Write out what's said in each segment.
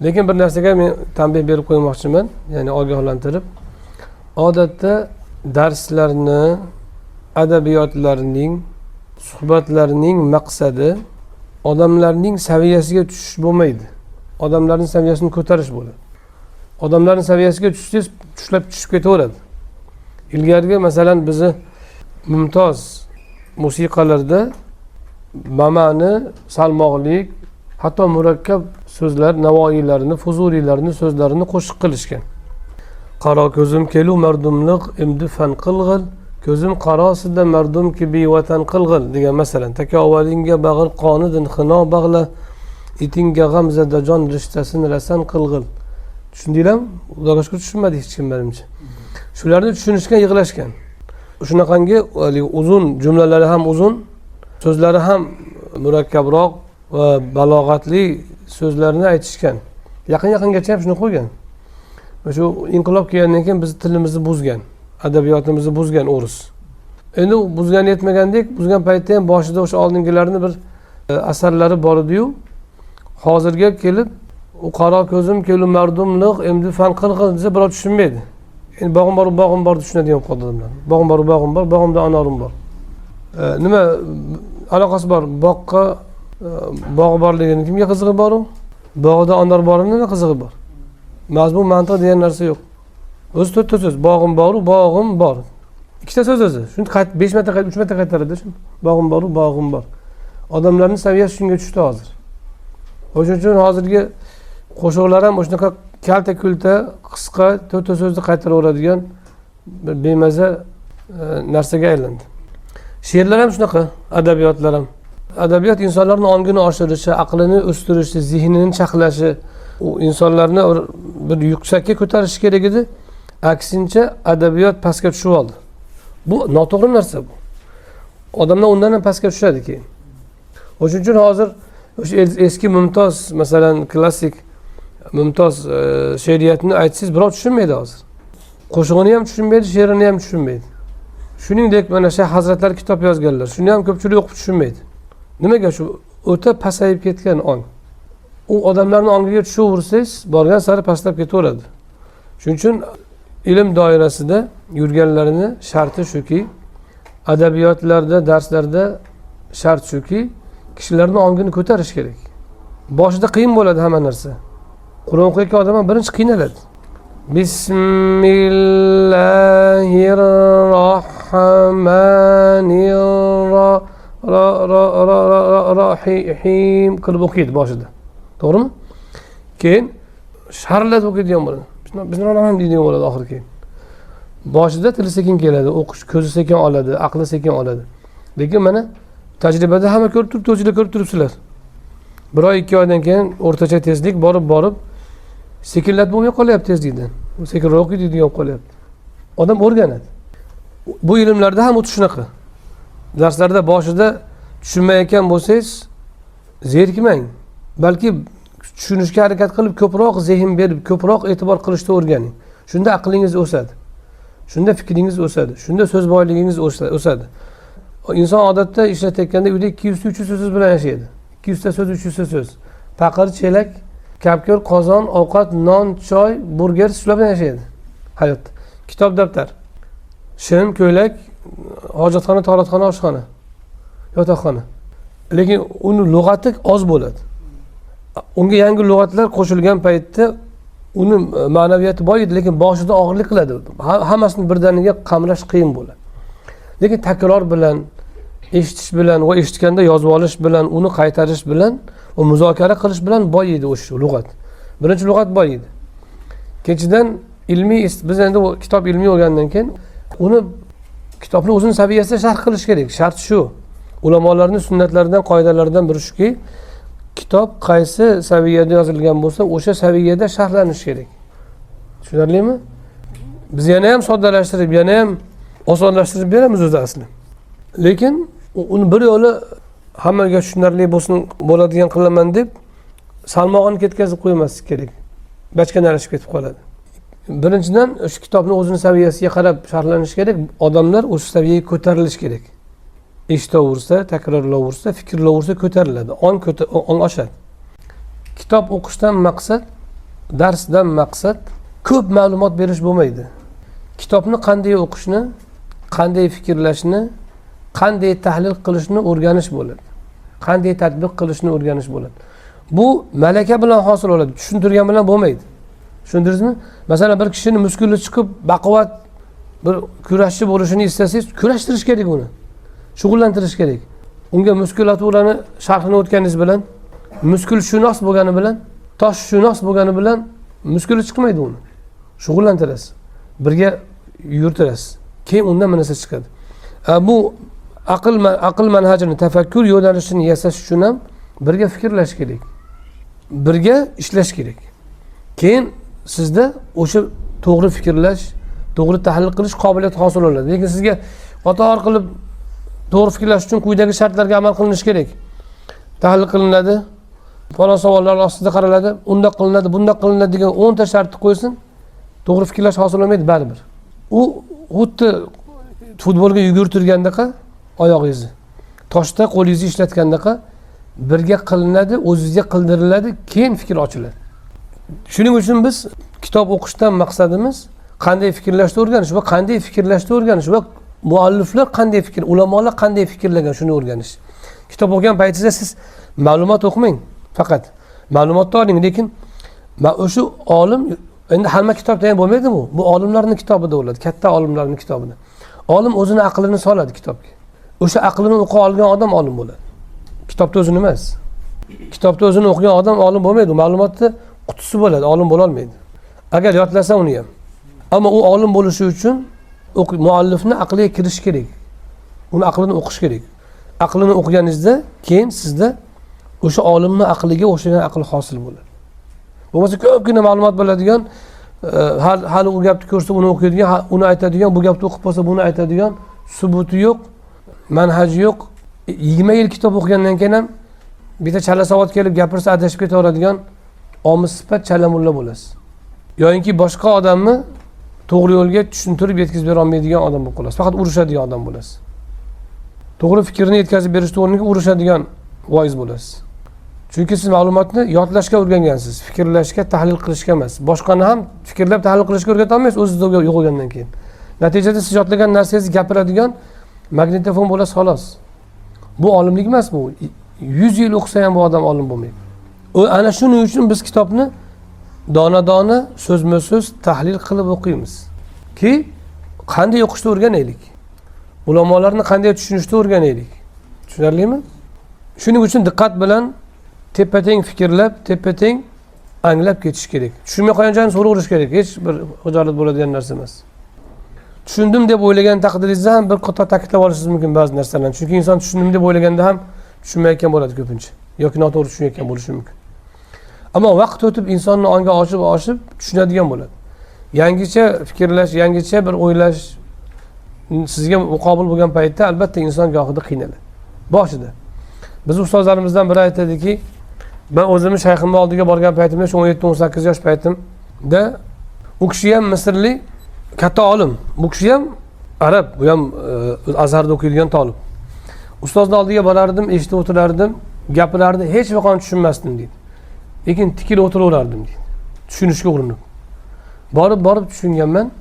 Lekin bir narsaga men tanbeh berib qo'ymoqchiman, ya'ni ogohlantirib. Odatda darslarni, adabiyotlarning, suhbatlarning maqsadi odamlarning saviyasiga tushish bo'lmaydi. Odamlarning saviyasini ko'tarish bo'ladi. Odamlarning saviyasiga tushsangiz, tushlab tushib ketaveradi. Ilgarigi masalan bizni mumtoz musiqalarda bama'ni, salmoqlik, hatto murakkab so'zlar, Navoiylarni, Fuzuliylarni so'zlarini qo'shiq qilishgan. Qaro ko'zim kelu mardumliq imdi fan qilg'il, ko'zim qarosida mardum kibi vatan qilg'il degan masalan. Takovaringga bag'ir qonidin xino bag'la, itingga g'amzada jon rishtasini rasan qilg'il. Tushundinglarmi? Xudoga shukur tushunmadi hech kim menimcha. Shularni tushunishgan, yig'lashgan. Shunaqangi haligi uzun jumlalari ham uzun, so'zlari ham murakkabroq va balog'atli so'zlarni aytishgan. Yaqin yaqingacha ham shuni qo'ygan. Shu inqilob kelgandan keyin biz tilimizni buzgan, adabiyotimizni buzgan o'ris. Endi buzgani yetmagandek, buzgan paytda ham boshida o'sha oldingilarni bir asarlari bor ediyu, hozirga kelib u qaro ko'zim kelu mardumliq endi fan qilg'il desa birov tushunmaydi. Endi bog'im bor, bog'im bor tushunadigan bo'lib qoldi odamlar. Bog'im bor, bog'im bor, bog'imda anorim bor. Nima aloqasi bor? Boqqa bog'i borligini kimga qizig'i bor u? Bog'da anor borini nima qizig'i bor? Mazmun mantiq degan narsa yo'q. O'zi to'rtta so'z. Bog'im boru, bog'im bor. Ikkita so'z o'zi. Shuni 5 marta 3 marta qaytaradi shuni. Bog'im boru, bog'im bor. Odamlarning saviyasi shunga tushdi hozir. O'shuning uchun hozirgi qo'shiqlar ham o'shanaqa kalta-kulta, qisqa to'rtta so'zni qaytaraveradigan bir bemaza narsaga aylandi. She'rlar ham shunaqa, adabiyotlar ham. Adabiyot insonlarning ongini oshirishi, aqlini o'stirishi, zehnini chaqlashi, u insonlarni bir yuksakka ko'tarishi kerak edi. Aksincha adabiyot pastga tushib oldi. Bu noto'g'ri narsa bu. Odamlar undan ham pastga tushadi keyin. O'shuning uchun hozir o'sha eski mumtoz, masalan, klassik mumtoz she'riyatni aytsangiz birov tushunmaydi hozir. Qo'shig'ini ham tushunmaydi, she'rini ham tushunmaydi. Shuningdek mana Shayx hazratlari kitob yozganlar, shuni ham ko'pchilik o'qib tushunmaydi. Nimaga? Shu o'ta pasayib ketgan ong. U odamlarning ongiga tushaversangiz, borgan sari pastlab ketaveradi. Shuning uchun ilm doirasida yurganlarini sharti shuki, adabiyotlarda, darslarda shart shuki, kishilarning ongini ko'tarish kerak. Boshida qiyin bo'ladi hamma narsa. Qur'on o'qiyotgan odam ham birinchi qiynaladi. Bismillahirrohmanir ro ro ro ro ro ro rohim qilib o'qiydi boshida. To'g'rimi? Keyin sharlatib o'qiydigan bo'ladi. Bismillahirrohmanirrohim deydigan bo'ladi oxiri keyin. Boshida tili sekin keladi, o'qish ko'zi sekin oladi, aqli sekin oladi. Lekin mana tajribada hamma ko'rib turibdi, o'zinglar ko'rib turibsizlar. Bir oy, 2 oydan keyin o'rtacha tezlik borib borib sekinlatib bo'lmay qolyapti tezlikdan. U sekinroq o'qiydi degan bo'lib qolyapti. Odam o'rganadi. Bu ilmlarda ham xuddi shunaqa. Darslarda boshida tushunmayotgan bo'lsangiz, zerikmang. Balki tushunishga harakat qilib, ko'proq zehn berib, ko'proq e'tibor qilishni o'rganing. Shunda aqlingiz o'sadi. Shunda fikringiz o'sadi. Shunda so'z boyligingiz o'sadi. Inson odatda ishlatayotganda uyda 200 ta 300 so'z bilan yashaydi. 200 ta so'z, 300 ta so'z. Paqir, chelak, kapkir, qozon, ovqat, non, choy, burger shular bilan yashaydi hayotda. Kitob, daftar, shim, ko'ylak, hojatxona, tahoratxona, oshxona, yotoqxona. Lekin uni lug'ati oz bo'ladi. Unga yangi lug'atlar qo'shilgan paytda uni ma'naviyati boyiydi, lekin boshida og'irlik qiladi. Hammasini birdaniga qamrash qiyin bo'ladi. Lekin takror bilan, eshitish bilan va eshitganda yozib olish bilan, uni qaytarish bilan va muzokara qilish bilan boyiydi o'sha lug'at. Birinchi lug'at boyiydi. Ikkinchidan ilmiy biz endi u kitob ilmiy bo'lgandan keyin uni kitobni o'zini saviyasida sharh qilish kerak. Shart shu. Ulamolarning sunnatlaridan, qoidalaridan biri shuki, kitob qaysi saviyada yozilgan bo'lsa, o'sha saviyada sharhlanishi kerak. Tushunarlimi? Biz yana ham soddalashtirib, yana ham osonlashtirib beramiz o'zi asli. Lekin uni bir yo'li hammaga tushunarli bo'lsin, bo'ladigan qilaman deb salmog'ini ketkazib qo'ymaslik kerak. Bachkanalashib ketib qoladi. Birinchidan o'sha kitobni o'zini saviyasiga qarab sharhlanishi kerak. Odamlar o'sha saviyaga ko'tarilishi kerak. Eshitaversa, takrorlayversa, fikrlayversa ko'tariladi. Ong oshadi. Kitob o'qishdan maqsad Darsdan maqsad ko'p ma'lumot berish bo'lmaydi. Kitobni qanday o'qishni, qanday fikrlashni, qanday tahlil qilishni o'rganish bo'ladi. Qanday tatbiq qilishni o'rganish bo'ladi. Bu malaka bilan hosil bo'ladi, tushuntirgan bilan bo'lmaydi. Tushundingizmi? Masalan, bir kishini muskuli chiqib baquvvat bir kurashchi bo'lishini istasangiz, kurashtirish kerak uni. Shug'ullantirish kerak. Unga muskulaturani sharhini o'tganingiz bilan, muskulshunos bo'lgani bilan, toshshunos bo'lgani bilan muskuli chiqmaydi uni. Shug'ullantirasiz. Birga yuritirasiz. Keyin undan bir narsa chiqadi. Bu aql manhajini, tafakkur yo'nalishini yasash uchun ham birga fikrlash kerak. Birga ishlash kerak. Keyin sizda o'sha to'g'ri fikrlash, to'g'ri tahlil qilish qobiliyati hosil bo'ladi. Lekin sizga qator qilib to'g'ri fikrlash uchun quyidagi shartlarga amal qilinishi kerak. Tahlil qilinadi, falon savollar ostida qaraladi, undoq qilinadi, bundoq qilinadi degan 10 ta shartni qo'ysin, to'g'ri fikrlash hosil bo'lmaydi baribir. U xuddi futbolga yugurtirgandaqa oyog'ingizni, toshda qo'lingizni ishlatgandaqa birga qilinadi, o'zingizga qildiriladi, keyin fikr ochiladi. Shuning uchun biz kitob o'qishdan maqsadimiz qanday fikrlashni o'rganish va qanday fikrlashni o'rganish va mualliflar qanday fikr, ulamolar qanday fikrlagan shuni o'rganish. Kitob o'qigan paytingizda siz ma'lumot o'qimang, faqat ma'lumotni oling, lekin o'sha olim, endi hamma kitobda ham bo'lmaydi bu. Bu olimlarning kitobida bo'ladi, katta olimlarning kitobida. Olim o'zini aqlini soladi kitobga. O'sha aqlini o'qiy olgan odam olim bo'ladi. Kitobda o'zini emas. Kitobda o'zini o'qigan odam olim bo'lmaydi, ma'lumotni qutisi bo'ladi, olim bo'la olmaydi. Agar yodlasa uni ham. Ammo u olim bo'lishi uchun muallifni aqliga kirish kerak. Uni aqlini o'qish kerak. Aqlini o'qiganingizda keyin sizda o'sha olimning aqliga o'xshagan aql hosil bo'ladi. Bo'lmasa ko'pgina ma'lumot bo'ladigan, hali u gapni ko'rsa uni o'qiydigan, uni aytadigan, bu gapni o'qib bo'lsa buni aytadigan subuti yo'q, manhaji yo'q. 20 yil kitob o'qigandan keyin ham bitta chala savod kelib gapirsa adashib ketaveradigan omiz sifat chala mulla bo'lasiz. Yoyinki boshqa odamni to'g'ri yo'lga tushuntirib yetkazib bera olmaydigan odam bo'lib qolasiz. Faqat urushadigan odam bo'lasiz. To'g'ri fikrni yetkazib berishni o'rniga urushadigan voiz bo'lasiz. Chunki siz ma'lumotni yodlashga o'rgangansiz, fikrlashga, tahlil qilishga emas. Boshqani ham fikrlab tahlil qilishga o'rgata olmaysiz o'zingizda yo'q bo'lgandan keyin. Natijada siz yodlagan narsangizni gapiradigan magnitofon bo'lasiz xolos. Bu olimlik emas bu. 100 yil o'qisa ham bu odam olim bo'lmaydi. Ana shuning uchun biz kitobni dona-dona, so'zma-so'z tahlil qilib o'qiymiz. Ki qanday o'qishni o'rganaylik. Ulamolarni qanday tushunishni o'rganaylik. Tushunarlimi? Shuning uchun diqqat bilan tepa-teng fikrlab, tepa-teng anglab ketish kerak. Tushunmay qolgan joyini so'raverish kerak. Hech bir xijolat bo'ladigan narsa emas. Tushundim deb o'ylagan taqdiringizda ham bir qator ta'kidlab olishingiz mumkin ba'zi narsalarni. Chunki inson tushundim deb o'ylaganda ham tushunmayotgan bo'ladi ko'pincha yoki noto'g'ri tushunayotgan bo'lishi mumkin. Ammo vaqt o'tib insonni ongi oshib tushunadigan bo'ladi. Yangicha fikrlash, yangicha bir o'ylash sizga muqobil bo'lgan paytda albatta inson gohida qiynaladi. Boshida. Biz ustozlarimizdan biri aytadiki, men o'zimni shayximni oldiga borgan paytimda, shu 17-18 yosh paytimda, u kishi ham misrlik katta olim. Bu kishi ham arab, bu ham Azharda o'qiydigan tolib. Ustozni oldiga borardim, eshitib o'tirardim, gapirardi, hech vaqon tushunmasdim deydi. Lekin tikilib o'tiraverardim deydi. Tushunishga urinib. Borib tushunganman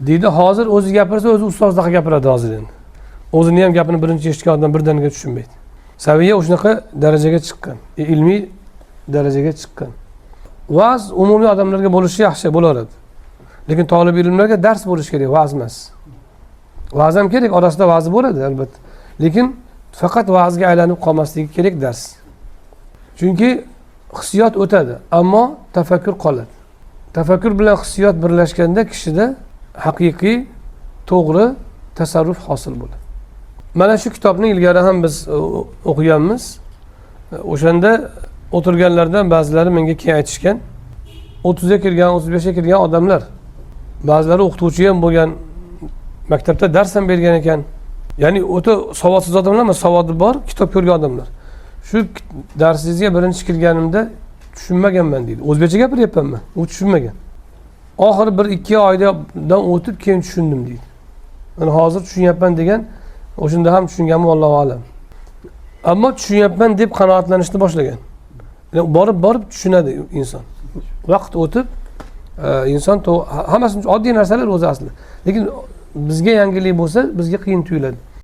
deydi. Hozir o'zi gapirsa, o'zi ustozdaqa gapiradi hozir endi. O'zini ham gapini birinchi eshitgan odam birdaniga tushunmaydi. Saviya o'shunaqa darajaga chiqqan, ilmiy darajaga chiqqan. Va'z umumiy odamlarga bo'lishi yaxshi bo'laveradi. Lekin tolib ilmlarga dars bo'lishi kerak, va'z emas. Va'z ham kerak, orasida va'zi bo'ladi albatta. Lekin faqat va'zga aylanib qolmasligi kerak dars. Chunki hissiyot o'tadi, ammo tafakkur qoladi. Tafakkur bilan hissiyot birlashganda kishida haqiqiy to'g'ri tasarruf hosil bo'ladi. Mana shu kitobni ilgari ham biz o'qiganmiz. O'shanda o'tirganlardan ba'zilari menga keyin aytishgan, 30ga kirgan, 35ga kirgan odamlar, ba'zilari o'qituvchi ham bo'lgan, maktabda dars ham bergan ekan. Ya'ni o'ta savodsiz odamlar emas, savodi bor, kitob ko'rgan odamlar. Shu darsingizga birinchi kirganimda tushunmaganman deydi. O'zbekcha gapiryapman men, u tushunmagan. Oxiri 1-2 oydan o'tib keyin tushundim deydi. Mana hozir tushunyapman degan, o'shanda ham tushunganmi Allohu alam. Ammo tushunyapman deb qanoatlanishni boshlagan. Borib tushunadi inson. Vaqt o'tib inson hammasi oddiy narsalar o'zi asli, lekin bizga yangilik bo'lsa, bizga qiyin tuyuladi.